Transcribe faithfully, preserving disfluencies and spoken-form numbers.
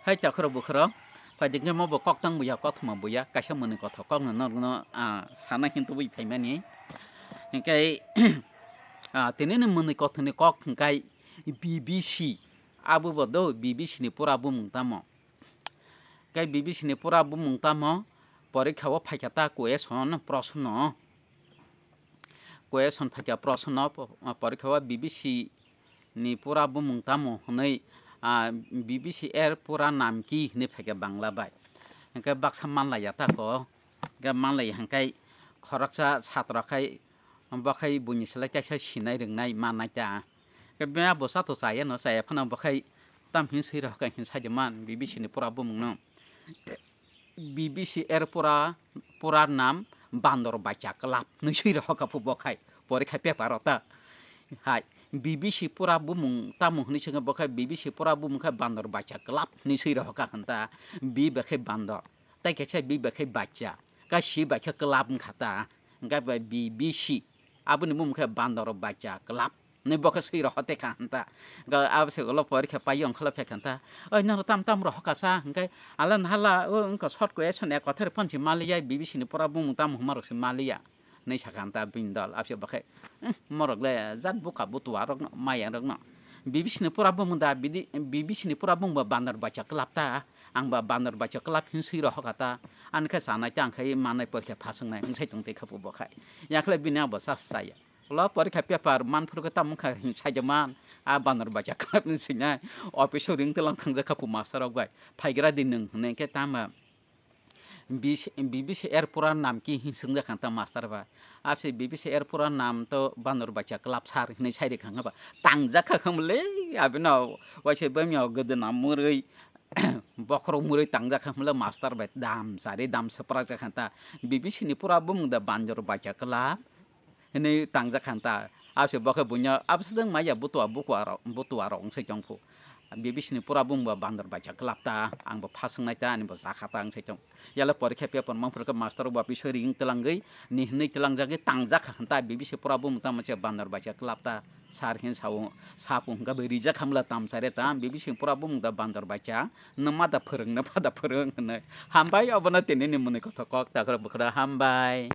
Hai takhro bukhro, paidingkhe mo bo koktang buya, kothoma buya, kaisa mwnwi kothok kokno norokno, ah, sana hintubui phaimani. Hinkhe, ah, tinini mwnwi kothoni kok hinkhe B B C, abo bo do B B C ni pura bumung tamo. Hinkhe B B C ni pura bumung tamo, porikha o phaikha ta question, proshno. Question phaikha proshno, po-, porikha o B B C ni pura bumung tamo hwnwi, ah, B B C er pura nam ki hwnwi phaikha Bangla bai. Hinkhe baksa manlaiya tako, hinkhe manlaiya hinkhe khoroksa satro khai, bo khai buini slai kaisa sinai rwngnai mannai ta. Hinkhe bini abo chato chaya no, chaya phano bo khai tam hwnwi swi rw kha hwnwi sai de man B B C ni pura bumung no. B B C er pura, pura nam Bandor Bacha Club hwnwi swi rw kha phu bo khai, porikha paper o ta. Hai, B B C pura bumung tamo hwnwi swngkha bo khai, B B C pura bumung khai Bandor Bacha Club hwnwi swi rw kha hwn ta, B bai khai Bandor, tai kaisa B bai khai Bacha, ka C bai khe Club wng kha ta, hinkhe bai B B C, aboni bumung khai Bandor Bacha Club. Ni bo khe swi rw hote kha hwn ta. Ga abo se ulo porikha pai ongkholo phe kha hwn ta. Oi, nang tam tam rw hoka sa, hinkhe ala nahala, o wngkha short question, ek kothor phone si maliya, B B C ni pura bumung tamo hwnma rok si maliya. Nai sakha hwn ta bini dol, abo se bo khe, "Umm, morok le jat buka butua rokno, maya rokno. B B C ni pura bumung da, bidi, B B C ni pura bumung ba Bandor Bacha Club ta, ang ba Bandor Bacha Club hwn swi rw hoka ta, ani khe chanai ta, ang khe manai porikha phaswngnai," hwn sai tong tei kha phu bo khai. Yakhle bini abo sa saya. Ulo porikha paper manphuru khe tamo wngkha hwn sai de man, a Bandor Bacha Club hwn swinai, office o ring twlang thangjak kha phu master rok bai, "Phaigra di nwng," hwnwi khe tamo. B C, B B C er pura nam ki hwnwi swngjak kha ta master ba. Abse B B C er pura nam to Bandor Bacha Club sir hwnwi sai rwkha hwnba. Tangjak kha hwnle abino waisa bamya gwdwna mwrwi bokhorok mwrwi tangjak kha hwnle master bai dam sari dam swprak jak kha ta. B B C ni pura bumung da Bandor Bacha Club hwnwi tangjak kha ta. Abse bo khe buino abse dang maya butua bukua rok, butua rok wng sai tong phu. B B C ni pura bumung ba Bandor Bacha Club ta, ang bo phaswngnai ta, ani bo jakha ta wng sai tong. Yala porikha paper manphuru khe master rok ba bisoi ring twlangwi, ni hwnwi twlangjagwi tangjak kha hwn ta, B B C pura bumung ta mase Bandor Bacha Club ta, sir hwn sao, sapo hwnka bai rijak kha mla tam sare ta, B B C pura bumung da Bandor Bacha, nw ma da phwrwng, nw pha da phwrwng hwnwi. Hambai, obono tini ni mwnwi kothok kok takhro bukhro hambai.